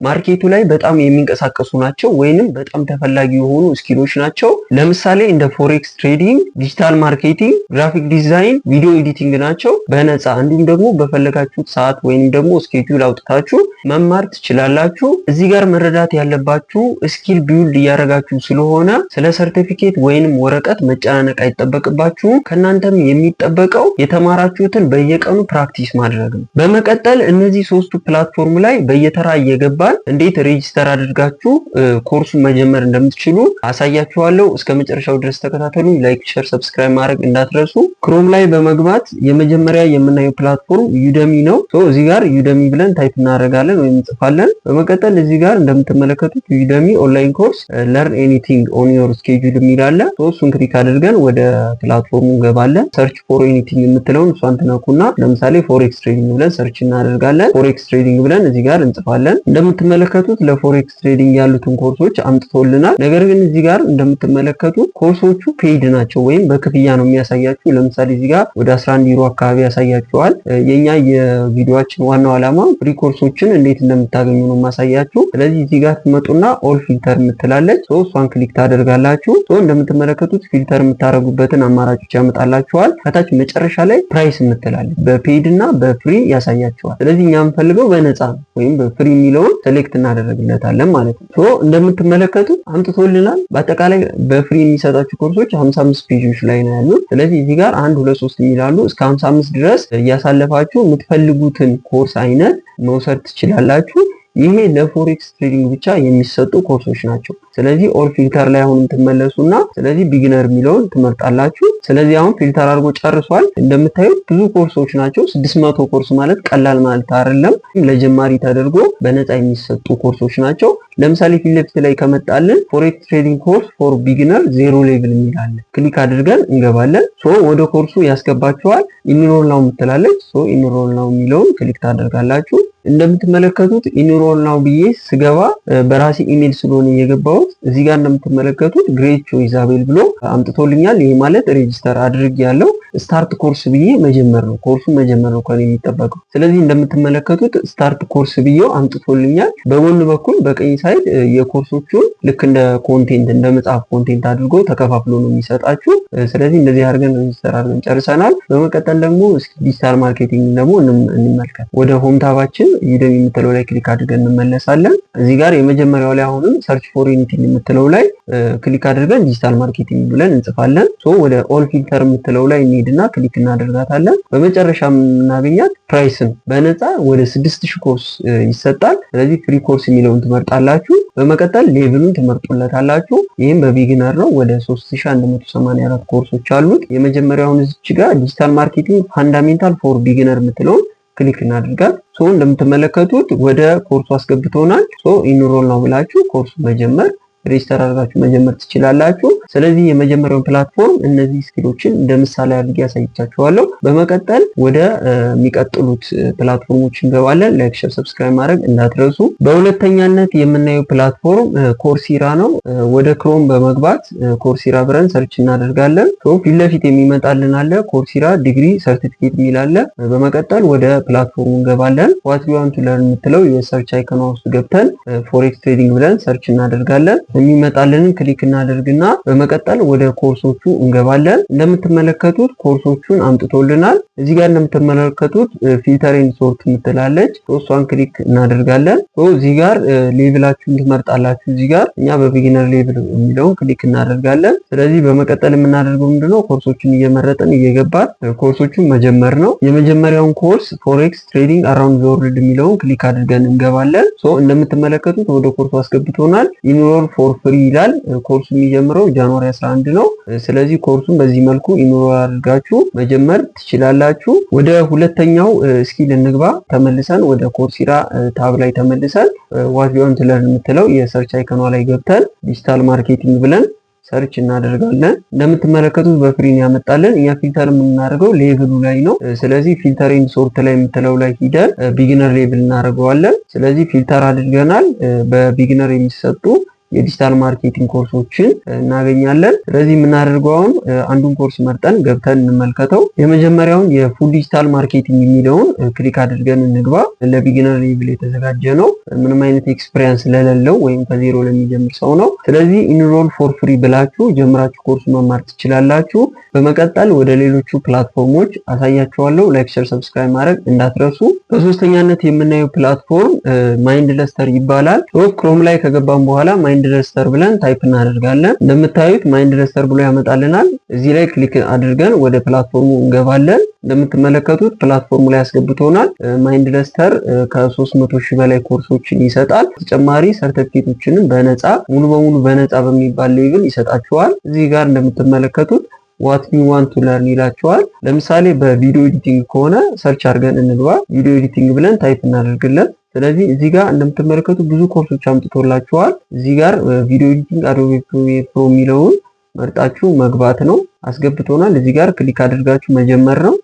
Market ኡ ላይ በጣም የሚንቀሳቀሱ ናቸው ወይንም በጣም ተፈላጊ የሆኑ skill ኦች ናቸው። ለምሳሌ እንደ forex trading፣ digital marketing፣ graphic design፣ video editing ናቸው። በነፃ እንዲሁም ደግሞ በፈለጋችሁት ሰዓት ወይንም ደግሞ schedule አውጥታችሁ መማር ትችላላችሁ። እዚህ ጋር መረዳት ያለባችሁ skill build እያደረጋችሁ ስለሆነ ስለ ሰርቲፊኬት ወይንም ወረቀት መጨናነቅ አይጠበቅባችሁም። ከእናንተም የሚጠበቀው የተማራችሁትን በየቀኑ practice ማድረግ ነው። በመቀጠል እነዚህ ሶስቱ platform ላይ በየተራ እየገባን እንዴት register አድርጋችሁ ኮርሱን መጀመር እንደምትችሉ አሳያችኋለሁ። እስከ መጨረሻው ድረስ ተከታተሉ። Like፣ share፣ subscribe ማድረግ እንዳትረሱ። Chrome ላይ በመግባት የመጀመሪያ የምናየው platform Udemy ነው። እዚህ ጋር Udemy ብለን type እናደርጋለን ወይም እንጽፋለን። በመቀጠል እዚህ ጋር እንደምትመለከቱት "Udemy online course, learn anything on your schedule" የሚል አለ። እሱን click አድርገን ወደ platform ኡ እንገባለን። "Search for anything" የምትለውን እሷን ትነኩና ለምሳሌ forex trading ብለን search እናደርጋለን። Forex trading ብለን እዚህ ጋር እንጽፋለን። እንደምትመለከቱት ለ forex trading ያሉትን ኮርሶች አምጥቶልናል። ነገር ግን እዚህ ጋር እንደምትመለከቱት ኮርሶቹ paid ናቸው ወይም በክፍያ ነው የሚያሳያችሁ። ለምሳሌ እዚህ ጋር ወደ 11 ዩሮ አካባቢ ያሳያችኋል። የኛ የቪዲዮአችን ዋናው ዓላማ free ኮርሶችን እንዴት እንደምታገኙ ነው የማሳያችሁ። ስለዚህ እዚህ ጋር ትመጡና "all filter" የምትላለች፣ እሷን click ታደርጋላችሁ። እንደምትመለከቱት filter የምታደርጉበትን አማራጮች ያመጣላችኋል። ከታች መጨረሻ ላይ "price" የምትላለች በ paid እና በ free ያሳያችኋል። ስለዚህ እኛ የምንፈልገው በነፃ ነው ወይም በ free የሚለውን select እናደርግለታለን ማለት ነው። So እንደምትመለከቱት አምጥቶልናል። በአጠቃላይ በ free የሚሰጣችሁ ኮርሶች 55 page ኦች ላይ ነው ያሉት። ስለዚህ እዚህ ጋር አንድ፣ ሁለት፣ ሶስት የሚላሉ እስከ 55 ድረስ እያሳለፋችሁ የምትፈልጉትን ኮርስ አይነት መውሰድ ትችላላችሁ። ይሄ ለ forex trading ብቻ የሚሰጡ ኮርሶች ናቸው። ስለዚህ all filter ላይ አሁንም ትመለሱና ስለዚህ beginner የሚለውን ትመርጣላችሁ። ስለዚህ አሁን filter አድርጎ ጨርሷል። እንደምታዩት ብዙ ኮርሶች ናቸው። 600 ኮርስ ማለት ቀላል ማለት አይደለም። ለጀማሪ ተደርጎ በነፃ የሚሰጡ ኮርሶች ናቸው። ለምሳሌ ፊት ለፊት ላይ ከመጣልን "forex trading course for beginner zero level" የሚል አለ። Click አድርገን እንገባለን። So ወደ ኮርሱ ያስገባችኋል። "Enroll now" የምትላለች፣ so "enroll now" የሚለውን click ታደርጋላችሁ። እንደምትመለከቱት "enroll now" ብዬ ስገባ በራሴ ኢሜል ስለሆነ የገባሁት እዚህ ጋር እንደምትመለከቱት "Great choice አቤል" ብሎ አምጥቶልኛል። ይሄ ማለት register አድርጌያለሁ፣ "start course" ብዬ መጀመር ነው፣ ኮርሱ መጀመር ነው ከኔ የሚጠበቀው። ስለዚህ እንደምትመለከቱት "start course" ብዬው አምጥቶልኛል። በጎን በኩል በቀኝ side የኮርሶቹን ልክ እንደ content፣ እንደ መጽሐፍ content አድርጎ ተከፋፍሎ ነው የሚሰጣችሁ። ስለዚህ እንደዚህ አድርገን register አድርገን ጨርሰናል። በመቀጠል ደግሞ እስኪ digital marketing ደግሞ እንመልከት። ወደ home tab ኣችን Udemy የምትለው ላይ click አድርገን እንመለሳለን። እዚህ ጋር የመጀመሪያው ላይ አሁንም "search for anything" የምትለው ላይ click አድርገን digital marketing ብለን እንጽፋለን። So ወደ all filter የምትለው ላይ እንሄድና click እናደርጋታለን። በመጨረሻ የምናገኛት price ን በነፃ ወደ 6000 ኮርስ ይሰጣል። ስለዚህ "free course" የሚለውን ትመርጣላችሁ። በመቀጠል level ኡን ትመርጡለታላችሁ። ይህም በ beginner ነው። ወደ 3184 ኮርሶች አሉት። የመጀመሪያውን እዚች ጋር "digital marketing fundamental for beginner" የምትለውን click እናድርጋል። So እንደምትመለከቱት ወደ ኮርሱ አስገብቶናል። So "enroll now" ብላችሁ ኮርሱ መጀመር፣ register አድርጋችሁ መጀመር ትችላላችሁ። ስለዚህ የመጀመሪያውን platform እነዚህ skill ኦችን እንደ ምሳሌ አድርጌ ያሳይቻችኋለሁ። በመቀጠል ወደ የሚቀጥሉት platform ኦች እንገባለን። Like፣ share፣ subscribe ማድረግ እንዳትረሱ። በሁለተኛነት የምናየው platform Coursera ነው። ወደ Chrome በመግባት Coursera ብለን search እናደርጋለን። ፊት ለፊት የሚመጣልን አለ፣ "Coursera degree certificate" የሚል አለ። በመቀጠል ወደ platform ኡ እንገባለን። "What you want to learn" የምትለው የ search icon ኗ ውስጥ ገብተን forex trading ብለን search እናደርጋለን። የሚመጣልንን click እናደርግና በመቀጠል ወደ ኮርሶቹ እንገባለን። እንደምትመለከቱት ኮርሶቹን አምጥቶልናል። እዚህ ጋር እንደምትመለከቱት "filter and sort" የምትላለች፣ እሷን click እናደርጋለን። እዚህ ጋር level ኣችሁን ትመርጣላችሁ። እዚህ ጋር እኛ በ beginner level የሚለውን click እናደርጋለን። ስለዚህ በመቀጠል የምናደርገው ምንድነው? ኮርሶቹን እየመረጥን እየገባን ኮርሶቹን መጀመር ነው። የመጀመሪያውን ኮርስ "forex trading around the world" የሚለውን click አድርገን እንገባለን። So እንደምትመለከቱት ወደ ኮርሱ አስገብቶናል። "Enroll for free" ይላል። ኮርሱ የሚጀምረው January 11 ነው። ስለዚህ ኮርሱን በዚህ መልኩ enroll አድርጋችሁ መጀመር ትችላላችሁ። ወደ ሁለተኛው skill እንግባ። ተመልሰን ወደ Coursera tab ላይ ተመልሰን "what you want to learn" የምትለው የ search icon ኗ ላይ ገብተን digital marketing ብለን search እናደርጋለን። እንደምትመለከቱት በ free ነው ያመጣልን። እኛ filter የምናደርገው level ኡ ላይ ነው። ስለዚህ "filter and sort" ላይ የምትለው ላይ ሂደን beginner level እናደርገዋለን። ስለዚህ filter አድርገናል። በ beginner የሚሰጡ የ digital marketing ኮርሶችን እናገኛለን። ስለዚህ የምናደርገው አሁን አንዱን ኮርስ መርጠን ገብተን እንመልከተው። የመጀመሪያውን የ full digital marketing የሚለውን click አድርገን እንግባ። ለ beginner level የተዘጋጀ ነው። ምንም አይነት experience ለሌለው ወይም ከዜሮ ለሚጀምር ሰው ነው። ስለዚህ enroll for free ብላችሁ ጀምራችሁ ኮርሱ መማር ትችላላችሁ። በመቀጠል ወደ ሌሎቹ platform ኦች አሳያችኋለሁ። Like፣ share፣ subscribe ማድረግ እንዳትረሱ። በሶስተኛነት የምናየው platform Mindluster ይባላል። Chrome ላይ ከገባን በኋላ Mindluster ብለን type እናደርጋለን። እንደምታዩት Mindluster ብሎ ያመጣልናል። እዚህ ላይ click አድርገን ወደ platform ኡ እንገባለን። እንደምትመለከቱት platform ኡ ላይ ያስገብቶናል። Mindluster ከ300 ሺህ በላይ ኮርሶችን ይሰጣል። ተጨማሪ ሰርተፊኬቶችንም በነፃ፣ ሙሉ በሙሉ በነፃ በሚባል level ይሰጣችኋል። እዚህ ጋር እንደምትመለከቱት "What you want to learn?" ይላችኋል። ለምሳሌ በ video editing ከሆነ search አድርገን እንግባ። Video editing ብለን type እናደርግለን። ስለዚህ እዚህ ጋር እንደምትመለከቱ ብዙ ኮርሶች አምጥቶላችኋል። እዚህ ጋር video editing Adobe Premiere Pro የሚለውን መርጣችሁ መግባት ነው። አስገብቶናል። እዚህ ጋር click አድርጋችሁ መጀመር ነው።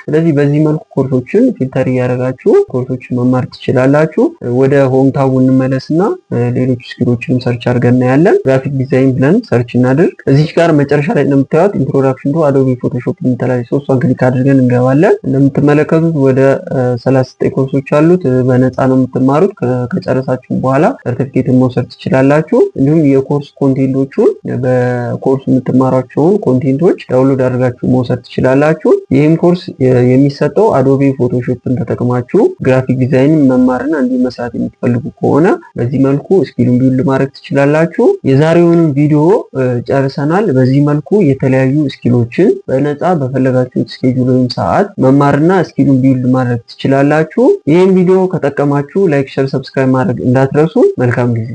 ስለዚህ በዚህ መልኩ ኮርሶችን filter እያደረጋችሁ ኮርሶችን መማር ትችላላችሁ። ወደ home tab ኡ እንመለስና ሌሎች skill ኦችንም search አድርገን እናያለን። Graphic design ብለን search እናድርግ። እዚች ጋር መጨረሻ ላይ እንደምታዩት introduction to Adobe Photoshop የምትላለች፣ እሷን click አድርገን እንገባለን። እንደምትመለከቱት ወደ 39 ኮርሶች አሉት። በነፃ ነው የምትማሩት። ከጨረሳችሁ በኋላ ሰርቲፊኬትን መውሰድ ትችላላችሁ። እንዲሁም የኮርስ content ኦቹን፣ በኮርሱ የምትማሯቸውን content ኦች download አድርጋችሁ መውሰድ ትችላላችሁ። ይህም ኮርስ የሚሰጠው Adobe Photoshop ን ተጠቅማችሁ graphic design መማርና እንዲሁም መስራት የምትፈልጉ ከሆነ በዚህ መልኩ skill ኡን build ማድረግ ትችላላችሁ። የዛሬውንም ቪዲዮ ጨርሰናል። በዚህ መልኩ የተለያዩ skill ኦችን በነፃ በፈለጋችሁት schedule ወይም ሰዓት መማርና skill ኡን build ማድረግ ትችላላችሁ። ይህም ቪዲዮ ከጠቀማችሁ like፣ share፣ subscribe ማድረግ እንዳትረሱ። መልካም ጊዜ።